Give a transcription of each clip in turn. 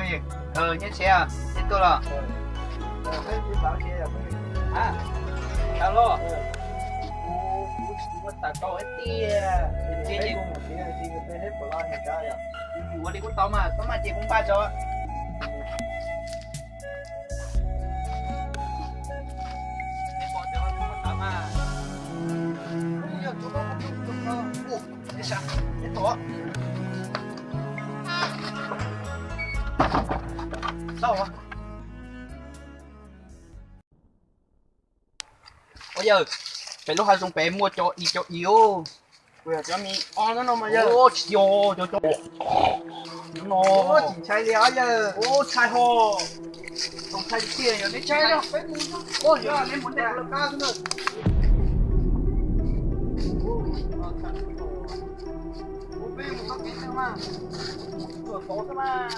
Nyob tsev, neb tuaj los? Tau los. Kuv tsis muaj tas rau ib tiag. Ua li kuj tau mas, koj maj ces kuv npaj tso. Ua yawg, pem lub hav zoov pem muaj cov i cov i os. Tsis yog cov cov no. Tsis ntshai li os yawg. Ntshai ho. Tsis ntshai tiag, yog neb ntshai los peb mus. Yog neb mus neb ua lawv qab xwb na. Ua peb mus txoj kev mas. Tuaj tod xwb mas.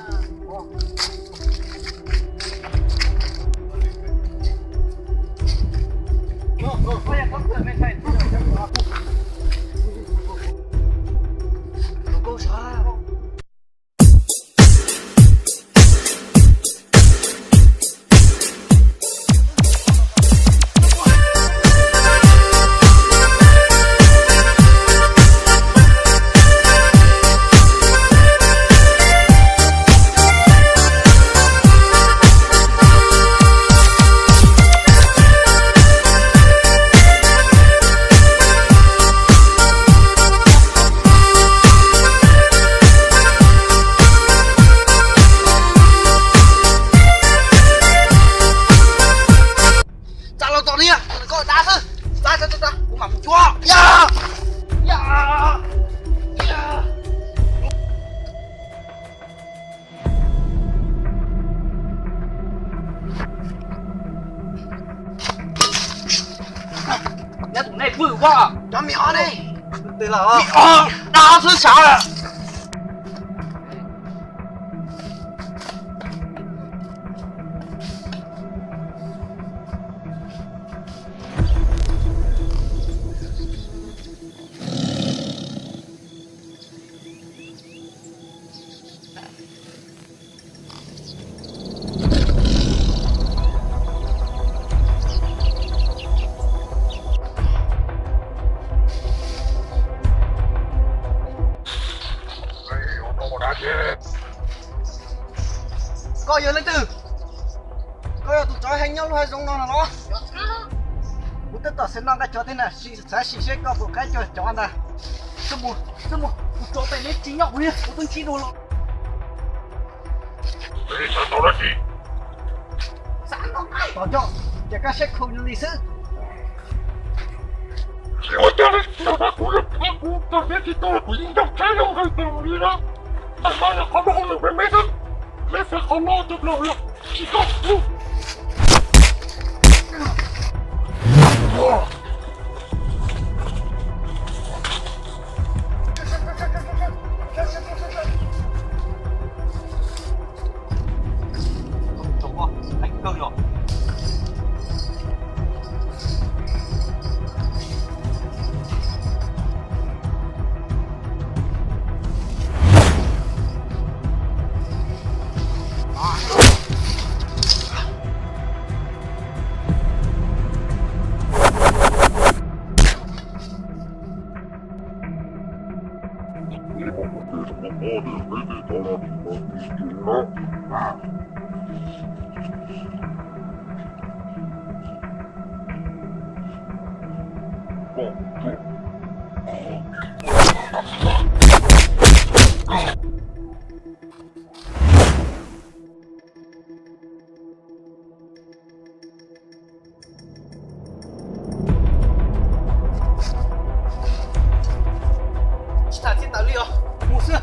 Tsa los tod niag, koj dab xwb. Tsa, tsa, tsa, tsa, kuv mam mus cuab. Ya, ya, ya. Nyob tus nej pwj ua cov me ob ne. Dab xwb sav. Koj yog leej twg? Koj yog tus tsov heev nyob lub hav zoov no no los? Kuv twb tom xeev no nqa cov thiab na, xav sim seb koj puas qab coj cov ntag. Xwb mus, xwb mus, kuv tsov pem neb tsis nyob kuv, kuv twb ntsib dua los. Xav tau dab tsi? Xav tau, ces koj saib khu li xwb. Ua cas li, kuv, kuv tau peb tsis tau, kuv yeej nco tshaj zoo nkaus li na. Tais ma yog qhov no lawm me me xwb, me xwb qhov no cov laus yog tsis tau. Tsis tham txij tawm li os, mus xwb.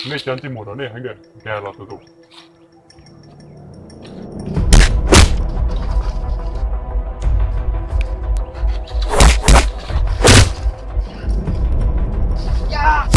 Nej cov ntsej muag rau nej heev tiag, nkag los tus tus. Ua